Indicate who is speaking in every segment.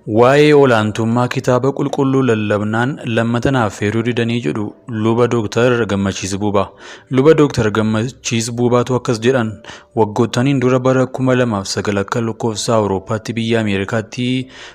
Speaker 1: Waa'ee olaantummaa Kitaaba Qulqulluu lallabnaan lammata naaf feeruu didanii jedhu Luba Dooktar Gammachiis Buubaa. Luba Dooktar Gammachiis Buubaatu akkas jedhan. Waggoottaniin dura bara 2009 akka lakkoofsa Awurooppaatti biyya Ameerikaatti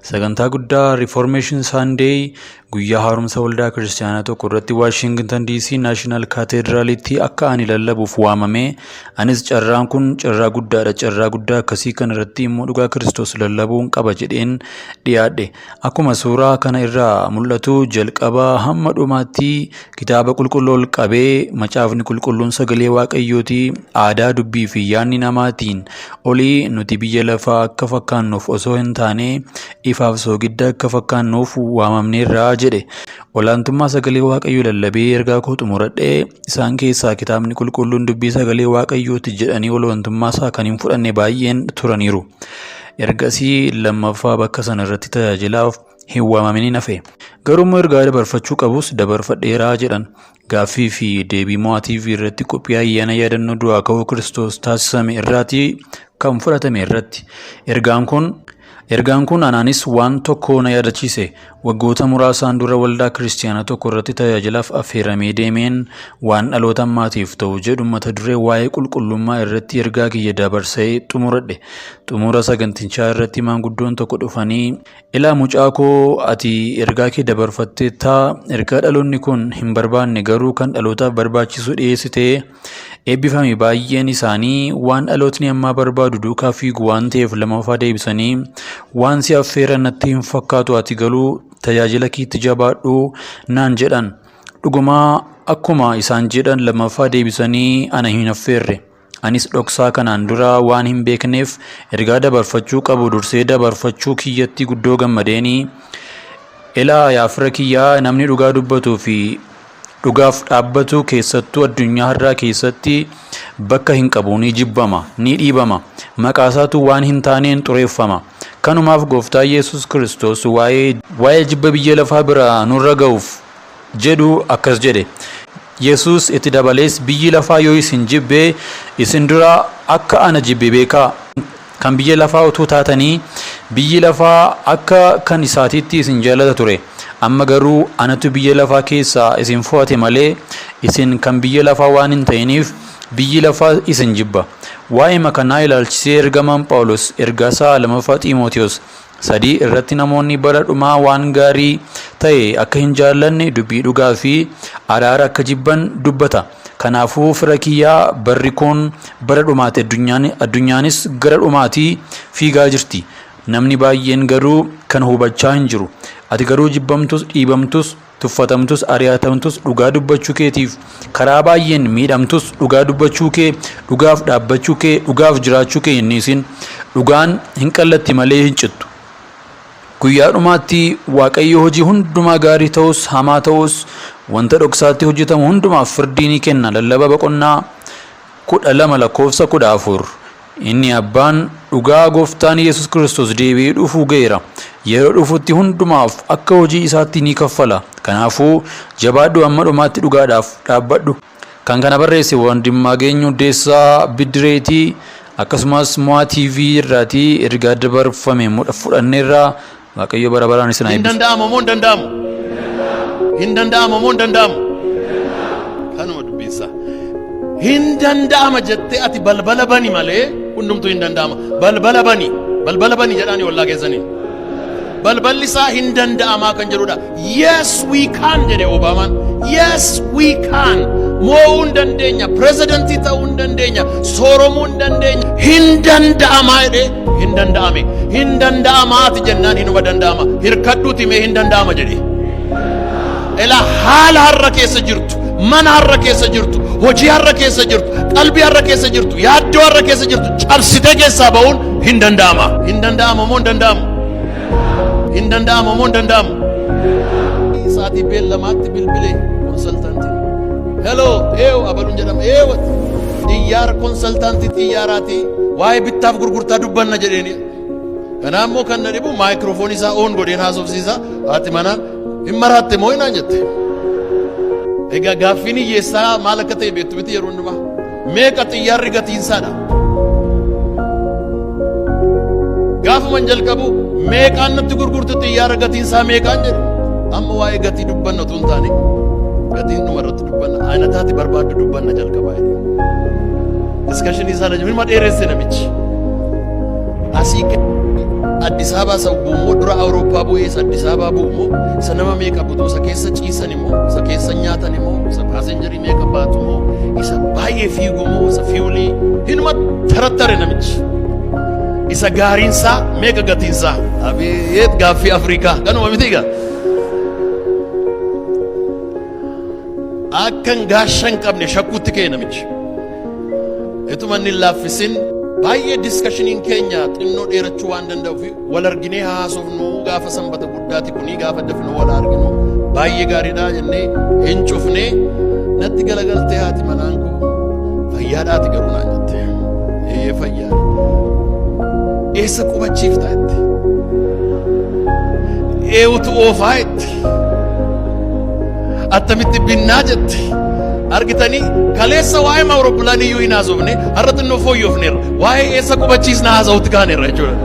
Speaker 1: sagantaa guddaa Reformation Sunday guyyaa haaromsa waldaa kiristaanaa tokko irratti Waashingtan DC Naashinaal Kaateediraalitti akka ani lallabuuf waamamee anis carraan kun carraa guddaadha, carraa guddaa akkasii kana irratti immoo dhugaa Kiristoos lallabuun qaba jedheen dhiyaadhe. Akkuma suuraa kana irraa mul'atu jalqabaa hamma dhumaatti kitaaba qulqulluu ol qabee macaafni qulqulluun sagalee Waaqayyooti, aadaa dubbii fi yaadni namaatiin olii nuti biyya lafaa akka fakkaannuuf osoo hin taane ifaaf soogidda akka fakkaannuuf waamamneerra jedhe. Olaantummaa sagalee Waaqayyoo lallabee ergaa koo xumuradhee isaan keessaa kitaabni qulqulluun dubbii sagalee Waaqayyooti jedhanii olaantummaa isaa kan hin fudhanne baay'een turaniiru. Ergasii lammaffaa bakka sana irratti tajaajilaaf hin waamamin hafe. Garuu immoo ergaa dabarfachuu qabus dabarfadheeraa jedhan. Gaaffii fi deebii Mo'aa TV irratti qophii ayyaana yaadannoo du'aa ka'uu Kiristoos taasisame irraatii kan fudhatame irratti. Ergaan kun anaanis waan tokko na yaadachiise. Waggoota muraasaan dura waldaa kiristaanaa tokko irratti tajaajilaaf affeeramee deemeen waan dhaloota ammaatiif ta'u jedhu mata duree waa'ee qulqullummaa irratti ergaa kiyya dabarsee xumuradhe. Xumura sagantichaa irratti maanguddoon tokko dhufanii, ilaa mucaa koo, ati ergaa kee dabarfatteettaa, ergaa dhaloonni kun hin barbaanne garuu kan dhalootaaf barbaachisu dhiyeessitee eebbifame. Baay'een isaanii waan dhalootni ammaa barbaadu duukaa fiigu waan ta'eef lammaffaa deebisanii waan si affeeran natti hin fakkaatu, ati galuu tajaajila keetti jabaadhu naan jedhan. Dhugumaa akkuma isaan jedhan lammaffaa deebisanii ana hin affeerre. Anis dhoksaa kanaan dura waan hin beekneef ergaa dabarfachuu qabu dursee dabarfachuu kiyyatti guddoo gammadeenii, ilaa yaa fira kiyyaa, namni dhugaa dubbatuu fi dhugaaf dhaabbatu keessattuu addunyaa har'aa keessatti bakka hin qabu, ni jibbama, ni dhiibama, maqaasaatu waan hin taaneen xureeffama. Kanumaaf gooftaa Yesus Kiristoos waa'ee jibba biyya lafaa biraa nurra ga'uuf jedhu akkas jedhe. Yesus itti dabalees, biyyi lafaa yoo isin jibbe isin dura akka ana jibbe beekaa. Kan biyya lafaa utuu taatanii biyyi lafaa akka kan isaatiitti isin jaallata ture. Amma garuu anatu biyya lafaa keessaa isin fo'ate malee isin kan biyya lafaa waan hin ta'iniif biyyi lafaa isin jibba. Waa'ee makanaa ilaalchisee ergamaan Phaawulos ergaasaa 2ffaa Xiimotewos 3 irratti namoonni bara dhumaa waan gaarii ta'e akka hin jaallanne, dubbii dhugaa fi araara akka jibban dubbata. Kanaafuu fira kiyyaa, barri kun bara dhumaati, addunyaanis gara dhumaatii fiigaa jirti. Namni baay'een garuu kan hubachaa hin jiru. Ati garuu jibbamtus, dhiibamtus, tuffatamtus, ari'atamtus, dhugaa dubbachuu keetiif karaa baay'een miidhamtus, dhugaa dubbachuu kee, dhugaaf dhaabbachuu kee, dhugaaf jiraachuu kee hin dhiisin. Dhugaan hin qallatti malee hin cittu. Guyyaa dhumaatti Waaqayyo hojii hundumaa gaarii ta'us hamaa ta'us wanta dhoksaatti hojjetamu hundumaaf firdii ni kenna. Lallaba boqonnaa 12 lakkoofsa 14. Inni abbaan dhugaa gooftaan Yesus Kiristoos deebi'ee dhufuu ga'eera. Yeroo dhufutti hundumaaf akka hojii isaatti ni kaffala. Kanaafuu jabaadhu, amma dhumaatti dhugaadhaaf dhaabbadhu. Kan kana barreesse Wandimmaageenyu Hundeessaa Biddireetii, akkasumas Mo'aa TV irraatii ergaa dabarfame fudhanneerraa. Waaqayyo bara baraan isin haa
Speaker 2: Hin
Speaker 1: eebbisu.
Speaker 2: danda'amu moo hin danda'amu? Hin danda'amu moo hin danda'amu? Kanuma dubbiinsaa. Hin danda'ama jettee ati balbala bani malee hundumtuu hin danda'ama. Balbala bani. Balbala bani jedhaani ollaa keessanii. Balballi isaa hin danda'amaa kan jedhudha. Yes we can jedhe Obaamaan. Yes we can. Moo'uu hin dandeenya. Pirezidantii ta'uu hin dandeenya. Sooromuu hin dandeenya. Hin danda'amaa jedhee hin danda'ame. Hin danda'amaati jennaan hinuma danda'ama. Hirkadhuuti mee hin danda'ama jedhe. Ela haala har'a keessa jirtu, mana har'a keessa jirtu, hojii har'a keessa jirtu, qalbii har'a keessa jirtu, yaaddoo har'a keessa jirtu cabsitee keessaa ba'uun hin danda'ama. Hin danda'ama moo hin danda'amu? Hin danda'ama moo hin danda'amu? Sa'aatii beellamaatti bilbilee konsaltaantiin. Hello, eew abaluun jedhama, eew xiyyaara konsaltaantii xiyyaaraati waa'ee bittaaf gurgurtaa dubbanna jedheeni. Kanaa immoo kan na dhibu maayikiroofoonii isaa oon godheen haasofsiisa. Haati manaa hin maraatte moo hinaan jette. Egaa gaaffiin hiyyeessaa maal akka ta'e beektu miti yeroo hundumaa. Meeqa xiyyaarri gatiinsaadha? Gaafuman jalqabu Meeqaan natti gurgurtu xiyyaara, gatiin isaa meeqaan jedhe. Amma waa'ee gatii dubbanna utuu hin taane, gatiin dhuma irratti dubbanna, ayinataati barbaaddu dubbanna jalqabaa jedhe. Discussionii isaa ilma dheeresse namichi. Asii Addis Ababaa isa bu'u dura Awurooppaa bu'ee isa Addis Ababaa bu'u immoo, isa nama meeqa butu, isa keessa ciisan immoo, isa keessa nyaatan immoo, isa passengerii meeqa baatu immoo, isa baay'ee fiigu immoo, isa fuelii hinuma tarattare namichi. Isa gaariinsaa meeqa, gatiinsaa? Abeet, gaaffii Afrikaa kanuma miti egaa. Akkan gaasha hin qabne shakkuutti ka'e namichi. Ituma inni hin laaffisin, baay'ee discussioniin keenya xinnoo dheerachuu waan danda'uuf, wal arginee haasofnu gaafa Sanbata guddaati kuni, gaafa dafnoo wal arginu baay'ee gaariidha jennee hin cufne. Natti galagaltee, haati manaan koo, "Fayyaadhaati garuu?" naan jette. "Eeyyee, fayyaadha." "Eessa qubachiifta?" jette. "Eewutu oofaa?" jette. "Attamitti binnaa?" jette. Argitanii, kaleessa waa'ee awurooppilaanii iyyuu hin haasofne, har'a xinnoo fooyyofneerra. Waa'ee eessa qubachiisna haasa'utti kaaneerra jechuudha.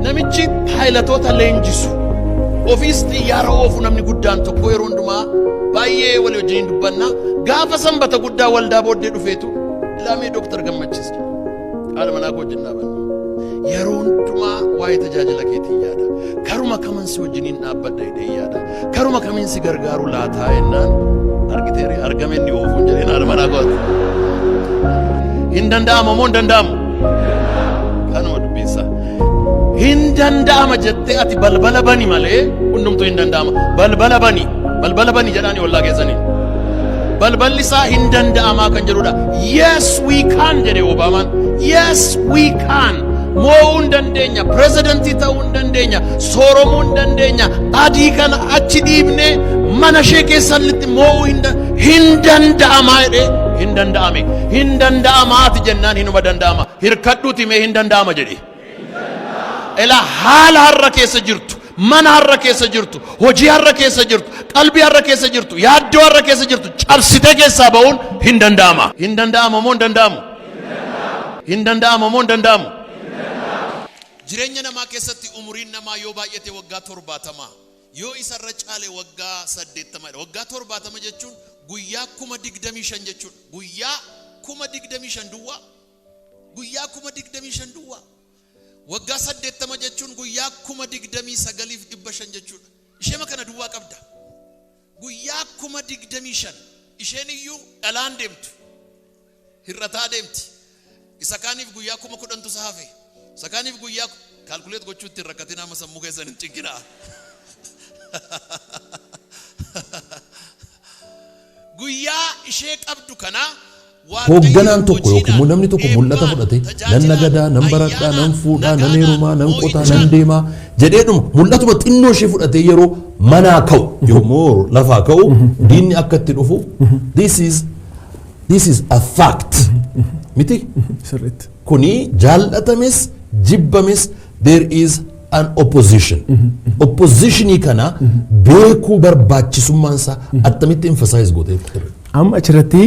Speaker 2: Namichi pilotoota leenjisu, ofiis xiyyaara oofu, namni guddaan tokko, yeroo hundumaa baay'ee walii wajjin dubbanna. Gaafa Sanbata guddaa waldaa booddee dhufeetu, "Ilaamee Dooktar Gammachiis," jedhe. Haadha manaa koo wajjin dhaabanna. "Yeroo hundumaa waa'ee tajaajila keetiin yaada. Karuma kaman si wajjiniin dhaabbadha jedhee yaada. Karuma kamiin si gargaaru laataa?" jennaan, "Argiteeri, argame inni oofuun," jedheen haadha manaa kooti. Hin danda'amu moo hin danda'amu? Kanuma dubbiinsaa. Hin danda'ama jettee ati balbala bani malee hundumtuu hin danda'ama. Balbala bani. Balbala bani jedhaani ollaa keessanii. Balballi isaa hin danda'amaa kan jedhudha. "Yes, we can," jedhe Obaamaan. Yes, we can. Moo'uu hin dandeenya. Pirezidantii ta'uu hin dandeenya. Sooromuu hin dandeenya. Adii kana achi dhiibnee mana ishee keessatti moo'uu hin danda'amaa jedhee, hin danda'ame. Hin danda'amaati jennaan hinuma danda'ama. Hirkadhuuti mee, "Hin danda'ama" jedhe. Ilaa, haala har'a keessa jirtu, mana har'a keessa jirtu, hojii har'a keessa jirtu, qalbii har'a keessa jirtu, yaaddoo har'a keessa jirtu cabsitee keessaa ba'uun hin danda'ama. Hin danda'ama moo hin danda'amu? Hin danda'ama moo hin danda'amu? Jireenya namaa keessatti umuriin namaa yoo baay'ate waggaa 70, yoo isarra caale waggaa 80dha. Waggaa 70 jechuun guyyaa 25,000 jechuudha. Guyyaa 25,000 duwwaa. Guyyaa 25,000 duwwaa. Waggaa 80 jechuun guyyaa 29,500 jechuudha. Isheema kana duwwaa qabda. Guyyaa 25,000, isheen iyyuu dhalaan deemtu. Hir'ataa deemti. Isa kaaniif guyyaa 10,000tu isa hafe. Isa kaaniif guyyaa calculate gochuutti hin rakkatin, amma sammuu keessan hin cinqinaa. Guyyaa ishee qabdu kana
Speaker 3: Hoogganaan tokko yookiin immoo namni tokko mul'ata fudhate, nan nagadaa, nan baradhaa, nan fuudhaa, nan heerumaa, nan qotaa, nan deemaa jedheedhuma mul'atuma xinnoo ishee fudhatee yeroo manaa ka'u, yommuu lafaa ka'u, diinni akka itti dhufu this is a fact miti?
Speaker 4: Sirriitti.
Speaker 3: Kuni jaallatames jibbames, there is an opposition. Oppositionii kana beekuu barbaachisummaan isaa attamitti emphasize gootee ture?
Speaker 4: Amma achirratti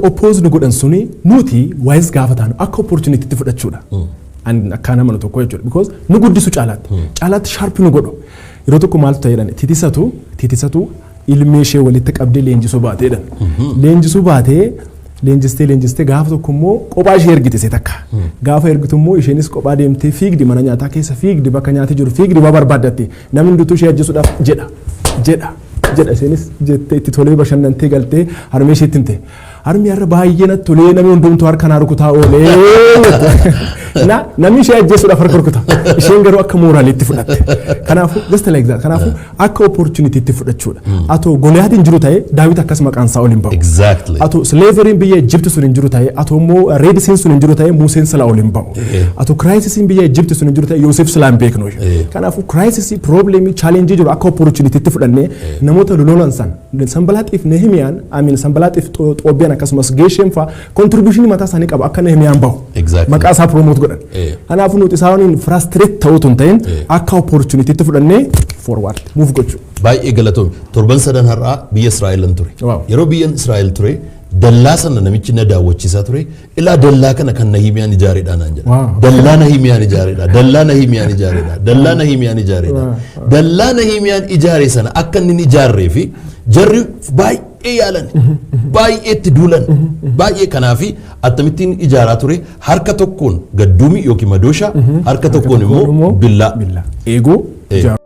Speaker 4: oppose nu godhan suni, nuti waayis gaafa taanu akka opportunitytti fudhachuudha. Ani akka nama tokko jechuudha. Because nu guddisu caalaatti. Caalaatti sharp nu godhu. Yeroo tokko maaltu ta'e jedhan, titisatu ilmee ishee walitti qabdee leenjisuu baatee jedhan. Leenjisuu baatee, leenjistee leenjistee, gaafa tokko immoo kophaa ishee ergite ishee takka. Gaafa ergitu immoo isheenis kophaa deemtee fiigdi, mana nyaataa keessa fiigdi, bakka nyaati jiru fiigdi, waa barbaaddatte. Namni hundumtuu ishee ajjeesuudhaaf jedha jedha jedha. Isheenis jettee itti tolee bashannantee galtee harmee isheetti himte. "Harmi, har'a baay'ee natti tolee, namni hundumtuu harka naa rukutaa oolee." Na namni ishee ajjeesuudhaaf harka rukuta. Isheen garuu akka moraliitti fudhatte. Kanaafuu just like that. Kanaafuu akka opportunitytti fudhachuudha. Atoo Goliyaat hin jiru ta'e, Daawit akkas maqaan isaa ol hin bahu. Atoo slaveryn biyya Ijipti sun hin jiru ta'e, atoo immoo Red Sean sun hin jiru ta'e, Museen silaa ol hin bahu. Atoo crisisiin biyya Ijipti sun hin jiru ta'e, Yoosef silaa hin beeknu. Kanaafuu crisisii, problemii, challengeii jiru akka opportunitytti fudhannee namoota lololan san, Sanbalaaxiif Nehimiyaan, amiin, Sanbalaaxiif Xoobbiyaan akkasumas Geesheem fa'a contributionii mataa isaanii qabu akka Nehimiyaan bahu. Maqaa isaa promote godhan. Kanaafuu nuti isaaniin frustrate ta'uutu hin ta'in, akka opportunitytti fudhannee forward move gochuu.
Speaker 3: Baay'ee galatoomi. Torban sadan har'aa biyya Israa'elan ture. Yeroo biyya Israa'el ture Dallaa sana namichi na daawwachiisaa ture. Ilaa, dallaa kana kan Nahimiyaan ijaareedha naan jedha. Dallaa Nahimiyaan ijaareedha. Dallaa Nahimiyaan ijaareedha. Dallaa Nahimiyaan ijaareedha. Dallaa Nahimiyaan ijaare sana akka inni hin ijaarree fi jarri baay'ee yaalan, baay'ee itti duulan, baay'ee. Kanaafi akkamittiin ijaaraa ture? Harka tokkoon gadduumi yookiin madooshaa, harka tokkoon immoo billaa.
Speaker 4: Billaa. Eeguu. Ijaaru.